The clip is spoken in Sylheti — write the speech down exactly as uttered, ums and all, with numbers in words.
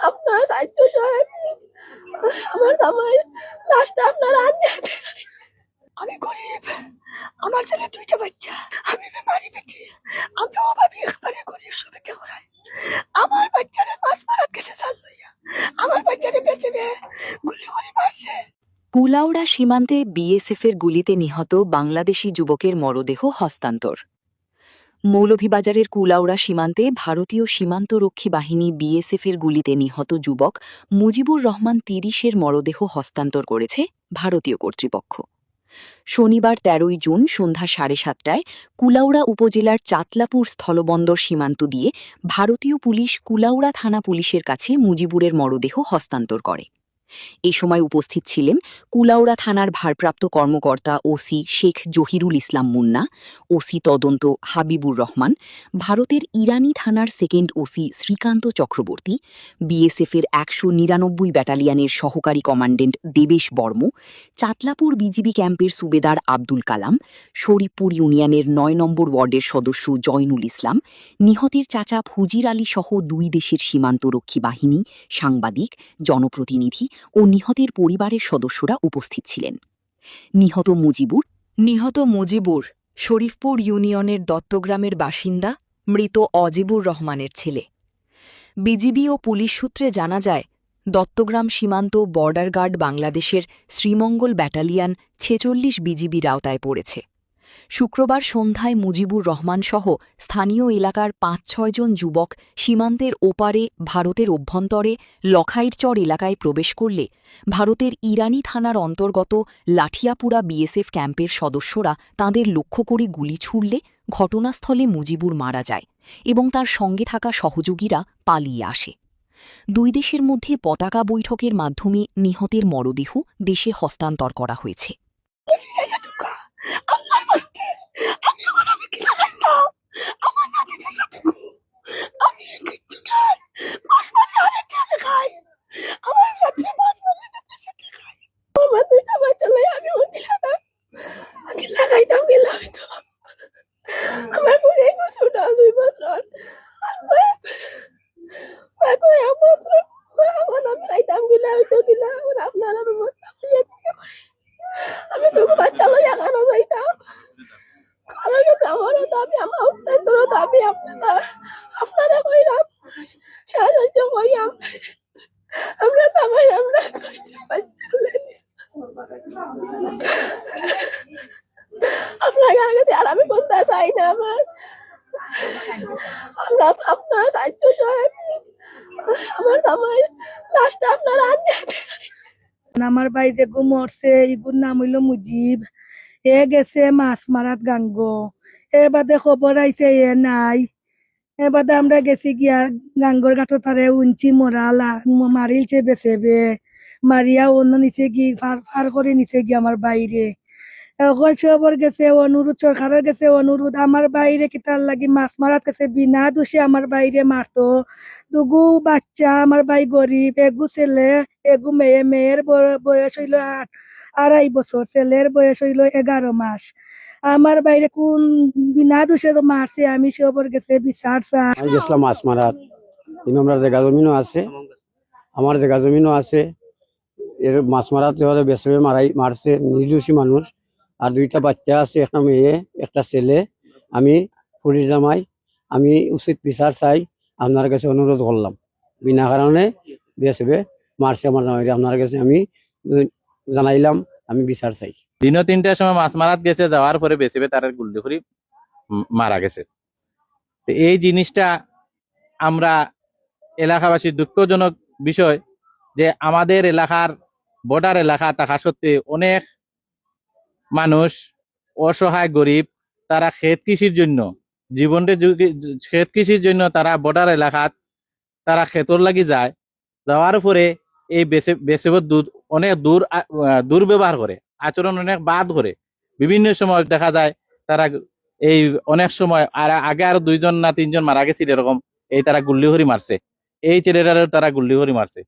আপনারা সাহায্য সহায় আমার জামাই লাশটা আপনারা আনতে। আমি গরিব, আমার ছেলে দুইটা বাচ্চা, আমি বেমারি বেটি, আমি অভাবী, একবারে গরিব, সবে করাই। আমার বাচ্চারে মাছ মারাত গেছে জাল লইয়া, আমার বাচ্চারে পেছনে গুলি করে মারছে। কুলাউড়া সীমান্তে বিএসএফের গুলিতে নিহত বাংলাদেশি যুবকের মরদেহ হস্তান্তর। মৌলভীবাজারের কুলাউড়া সীমান্তে ভারতীয় সীমান্ত রক্ষী বাহিনী বিএসএফের গুলিতে নিহত যুবক মুজিবুর রহমান তিরিশের মরদেহ হস্তান্তর করেছে ভারতীয় কর্তৃপক্ষ। শনিবার তেরোই জুন সন্ধ্যা সাড়ে সাতটায় কুলাউড়া উপজেলার চাতলাপুর স্থলবন্দর সীমান্ত দিয়ে ভারতীয় পুলিশ কুলাউড়া থানা পুলিশের কাছে মুজিবুরের মরদেহ হস্তান্তর করে। এ সময় উপস্থিত ছিলেন কুলাউড়া থানার ভারপ্রাপ্ত কর্মকর্তা ওসি শেখ জহিরুল ইসলাম মুন্না, ওসি তদন্ত হাবিবুর রহমান, ভারতের ইরানি থানার সেকেন্ড ওসি শ্রীকান্ত চক্রবর্তী, বিএসএফের একশো নিরানব্বই ব্যাটালিয়নের সহকারী কমান্ড্যান্ট দেবেশ বর্ম, চাতলাপুর বিজিবি ক্যাম্পের সুবেদার আব্দুল কালাম, শরীফপুর ইউনিয়নের নয় নম্বর ওয়ার্ডের সদস্য জয়নুল ইসলাম, নিহতের চাচা ফজির আলী সহ দুই দেশের সীমান্ত রক্ষী বাহিনী, সাংবাদিক, জনপ্রতিনিধি ও নিহতের পরিবারের সদস্যরা উপস্থিত ছিলেন। নিহত মুজিবুর নিহত মুজিবুর শরীফপুর ইউনিয়নের দত্তগ্রামের বাসিন্দা, মৃত অজিবুর রহমানের ছেলে। বিজিবি ও পুলিশ সূত্রে জানা যায়, দত্তগ্রাম সীমান্ত বর্ডার গার্ড বাংলাদেশের শ্রীমঙ্গল ব্যাটালিয়ন ছেচল্লিশ বিজিবির আওতায় পড়েছে। শুক্রবার সন্ধ্যায় মুজিবুর রহমান সহ স্থানীয় এলাকার পাঁচ ছয় জন যুবক সীমান্তের ওপারে ভারতের অভ্যন্তরে লখাইরচর এলাকায় প্রবেশ করলে ভারতের ইরানি থানার অন্তর্গত লাঠিয়াপুরা বিএসএফ ক্যাম্পের সদস্যরা তাঁদের লক্ষ্য করে গুলি ছুড়লে ঘটনাস্থলে মুজিবুর মারা যায় এবং তার সঙ্গে থাকা সহযোগীরা পালিয়ে আসে। দুই দেশের মধ্যে পতাকা বৈঠকের মাধ্যমে নিহতের মরদেহ দেশে হস্তান্তর করা হয়েছে। আল্লাহর ওয়াস্তে, আমি এখন আমি কিলা খাইতাম? আমার নাতিদের সাথে ঘু-, আমি কিচ্ছু নাই। মাছ মারি অনেক আমি খাই। আমার রাত্রে মাছ মারি না, সাথে খাই। আমার দুইটা বাচ্চা লই আমি ওই কিলা, আমি কিলা খাইতাম, কিলা হইতো। আমার বোন এক বছর না, দুই বছর। আর ভাই, ভাই, ভাই এক বছর। এখন আমি খাইতাম কিলা, হইতো কিলা, এখন আপনারা ব্যবস্থা করিয়া দিতে পারেন। আমি তো বাচ্চা লইয়া কেন যাইতাম? কারণ হচ্ছে আমারও দাবি, আমার আপনাদেরও দাবি, আপনারা, আপনারা কইরাম, সাহায্য করি আমরা। আমরা সবাই, আমরা আপনার কাছে আর আমি কোনটা চাই না আমার। আমরা আপনার সাহায্য সহায় আমার জামাই লাশটা আপনারা আনতে। আমার ভাই যেগু মরছে, ইগুর নাম অইলো মুজিব। এ গেছে মাছ মারাত গাঙ্গো। এ বাদে খবর আইছে এ নাই। এ বাদে আমরা গেছি গিয়া গাঙ্গর ঘাটো তারে উনছি মরালা, ম-, মারিলছে বেসেবে। মারিয়া অনো নিছে গি, ফার, ফার করি নিছে গি আমার ভাইরে। এখন সবর গেছে অনুরোধ, সরকারর গেছে অনুরোধ, আমার ভাইরে কিতার লাগি মাছ মারাত গেছে, বিনা দোষে আমার ভাইরে মারতো। দুগু বাচ্চা, আমার ভাই গরিব, এগু ছেলে, এগু মেয়ে, মেয়ের ব-, বয়স অইলো আট, আড়াই বছর, ছেলের বয়স অইলো এগারো মাস। আমার ভাইরে কোন বিনা দোষে তো মারছে, আমি সবর গেছে বিচার চাই। আমি গেছিলাম মাছ মারাত, কিন্তু আমরা জাগা জমিনও আছে, আমার জাগা জমিনও আছে। এর মাছ মারাত হলে বেসবে মারাই মারছে, নির্দোষী মানুষ। আর দুইটা বাচ্চা আছে, একটা মেয়ে, একটা ছেলে। আমি পুলিশ জামাই, আমি উচিত বিচার চাই, আপনার কাছে অনুরোধ করলাম। বিনা কারণে বেসবে মারছে আমার জামাইরে, আপনার কাছে আমি, উম, জানাইলাম, আমি বিচার চাই। দিনও তিনটার সময় মাছ মারাত গেছে, যাওয়ার পরে বেসবে তার গুল্লি করি, উম, মারা গেছে। তো এই জিনিসটা আমরা এলাকাবাসীর দুঃখজনক বিষয় যে আমাদের এলাকার বর্ডার এলাকা থাকা সত্ত্বে অনেক মানুষ অসহায় গরিব, তারা খেত কৃষির জন্য, জীবনটা যুগি-, খেত কৃষির জন্য তারা বর্ডার এলাকাত তারা খেতর লাগি যায়। যাওয়ার পরে এই বেসে-, বেসেবর দু-, অনেক দূর আ-, আ, দুর্ব্যবহার করে, আচরণ অনেক বাদ করে। বিভিন্ন সময় দেখা যায় তারা এই অনেক সময়, আর আগে আরো দুইজন না তিনজন মারা গেছিল এরকম, এই তারা গুল্লি করি মারছে, এই ছেলেটারেও তারা গুল্লি করি মারছে।